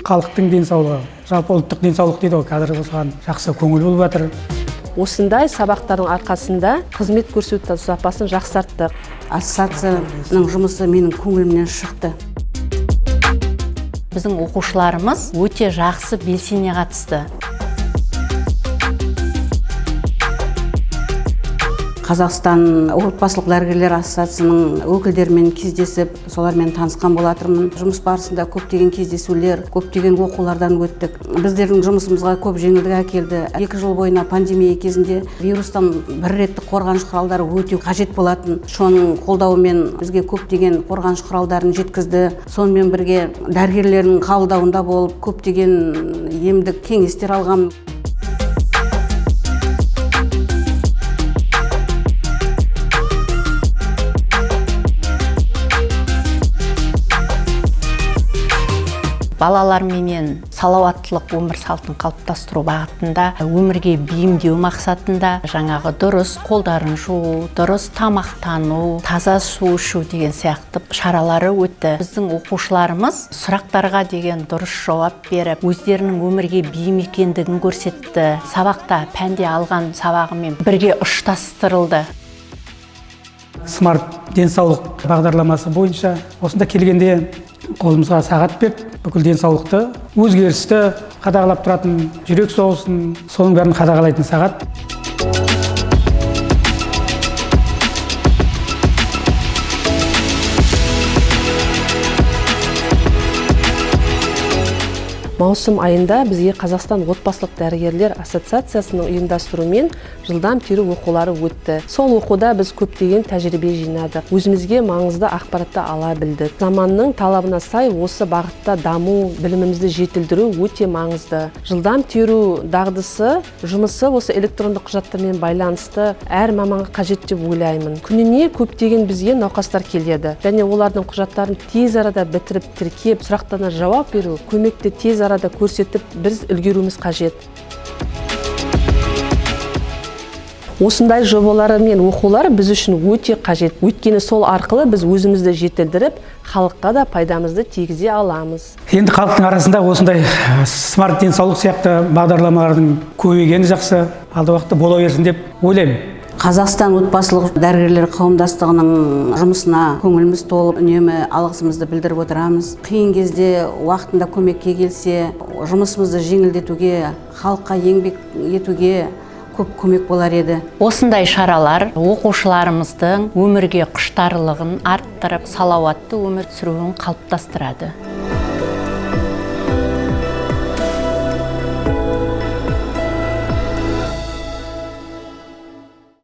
Халықтың денсаулығы, жалпы ұлттық денсаулық дейді ғой, қазір осыған жақсы көңіл бөліп жатыр. Осындай сабақтардың арқасында қызмет көрсету сапасын жақсарттық. Ассоциацияның жұмысы менің көңілімнен шықты. Біздің оқушыларымыз өте жақсы белсене қатысты. Қазақстан отбасылық дәрігерлер ассоциациясының өкілдерімен кездесіп, солармен танысқан болатынмын. Жұмыс барысында көптеген кездесулер, көптеген оқулардан өттік. Біздердің жұмысымызға көп жеңілдік әкелді. 2 жыл бойына пандемия кезінде вирустан бір реттік қорғаныш құралдары өте қажет болатын. Соның қолдауымен бізге көптеген қорғаныш құралдарын жеткізді. Сонымен бірге дәрігерлердің қабылдауында болып, көптеген емдік кеңестер алғам. Балаларменен салауаттылық өмір салтын қалыптастыру бағытында, өмірге бейімдеу мақсатында жаңағы дұрыс қолдарын жуу, дұрыс тамақтану, таза су ішу деген сияқты шаралары өтті. Біздің оқушыларымыз сұрақтарға деген дұрыс жауап беріп, өздерінің өмірге бейім екендігін көрсетті. Сабақта пәнде алған сабағымен бірге ұштастырылды. Смарт денсаулық бағдарламасы бойынша осында келгенде қолымызға сағат беріп, бүкіл денсаулықты, өзгерісті қадағалап тұратын, жүрек соғысын, соның бәрін қадағалайтын сағат. Маусым айында бізге Қазақстан отбасылық дәрігерлер ассоциациясының ұйымдастыруымен жылдам теру оқулары өтті. Сол оқуда біз көптеген тәжірибе жинадық. Өзімізге маңызды ақпаратты ала білдік. Заманның талабына сай осы бағытта даму, білімімізді жетілдіру өте маңызды. Жылдам теру дағдысы, жұмысы осы электрондық құжаттармен байланысты әр маманға қажет деп ойлаймын. Күніне көптеген бізге науқастар келеді және олардың құжаттарын тез арада бітіріп, тіркеп, сұрақтарына жауап беру, көмекті тез арада көрсетіп, біз үлгеруіміз қажет. Осындай жобалар мен оқулар біз үшін өте қажет. Өйткені сол арқылы біз өзімізді жетілдіріп, халыққа да пайдамызды тигізе аламыз. Енді халықтың арасында осындай смарт денсаулық сияқты бағдарламалардың көбейгені жақсы, алдағы уақытта бола берсін деп ойлаймын. Қазақстан отбасылық дәрігерлер қауымдастығының жұмысына көңіліміз толып, үнемі алғысымызды білдіріп отырамыз. Қиын кезде уақытында көмекке келсе, жұмысымызды жеңілдетуге, халыққа еңбек етуге көп көмек болар еді. Осындай шаралар оқушыларымыздың өмірге құштарлығын арттырып, салауатты өмір сүруін қалыптастырады.